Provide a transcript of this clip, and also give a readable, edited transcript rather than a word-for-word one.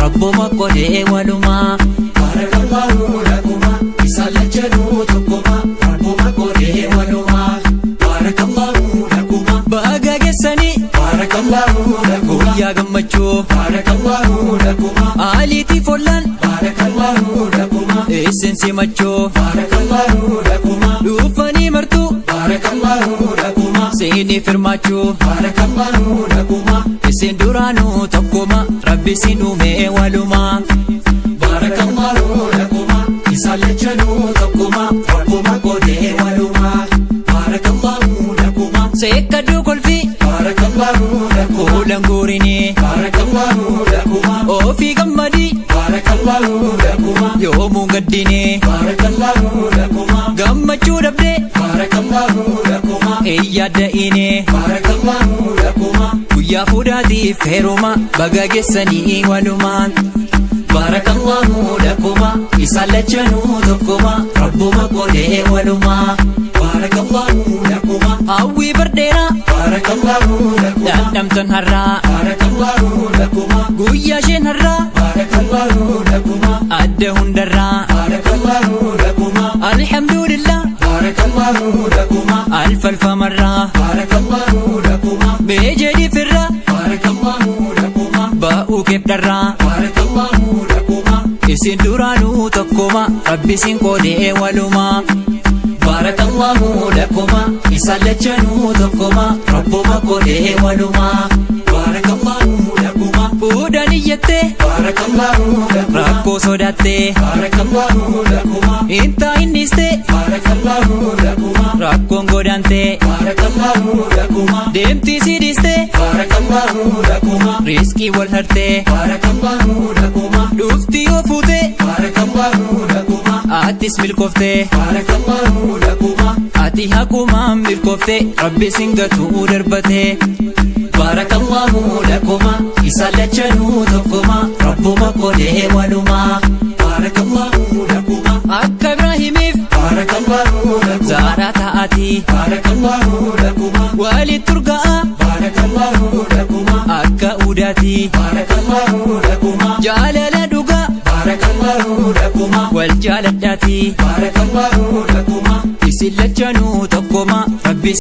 Rabbuma godhee walumaa. Baarakallahu lakuma, isaan lachanuu tokkuma, Rabbuma godhee walumaa. Baarakallahu lakuma. Baga geessanii. Baarakallahu lakuma. Guyyaa gammachuu. Baarakallahu lakuma. Aliitii follaan. Baarakallahu lakuma. Isin simachuu. Baarakallahu lakuma. Dhufanii martuu. Baarakallahu lakuma. Siinii firmaachuu. Baarakallahu lakuma. Isin duraanuu tokkuma, Rabbi isin uumee walumaa. Baarakallahu lakuma, isaan lachanuu tokkuma, Rabbuma godhee walumaa. Baarakallahu lakuma. Seekkaduu kolfii. Baarakallahu lakuma. Fuulan guurinii. Baarakallahu lakuma. Ofii gammadii. Baarakallahu lakuma. Yoomuu gaddinii. Baarakallahu lakuma. Gammachuu dhabdee. Baarakallahu lakuma. Eeyyaadda-inee. Baarakallahu lakuma. Guyyaa fuudhaatiif heeruma, baga geessanii walumaan. Baarakallahu lakuma, isaan lachanuu tokkuma, Rabbuma godhee walumaa. Baarakallahu lakuma. Hawwii bardheeraa. Baarakallahu lakuma. Dhandhamtan har'aa. Baarakallahu lakuma. Guyyaa isheen har'aa. Baarakallahu lakuma. Adda hundarraa. Baarakallahu lakuma. Alhamdulillah. Baarakallahu lakuma. Alfalfamarraa. Baarakallahu lakuma. Mee jedhi firraa. Baarakallahu lakuma. Ba'uu keef dharraa. Baarakallahu lakuma. Isin duraanuu tokkuma, Rabbi isin qoodee walumaa. Baarakallahu lakuma, isaan lachanuu tokkuma, Rabbuma godhee walumaa. Baarakallahu lakuma. Fuudhan iyyattee. Baarakallahu lakuma. Rakkoo sodaattee. Baarakallahu lakuma. Intaa innistee. Baarakallahu lakuma. Rakkoon godaantee. Baarakallahu lakuma. Deemtii si dhiistee. Baarakallahu lakuma. Riiskii wal hartee. Baarakallahu lakuma. Dhufti yoo fuutee. Baarakallahu lakuma. Atis milkooftee. Baarakallahu lakuma. Ati haqumaan milkooftee, Rabbi sin gatuu darbatee. Baarakallahu lakuma, isaan lachanuu tokkuma, Rabbuma godhee walumaa. Baarakallahu lakuma. Akka Ibraahimiif. Baarakallahu lakuma. Zaaraa ta'aatii. Baarakallahu lakuma. Walitti urga'aa. Baarakallahu lakuma. Akka udaatii. Baarakallahu lakuma. Jaalala dhugaa. Baarakallahu lakuma. Wal jaaladhaatii. Baarakallahu lakuma. Isin lachanuu tokkuma.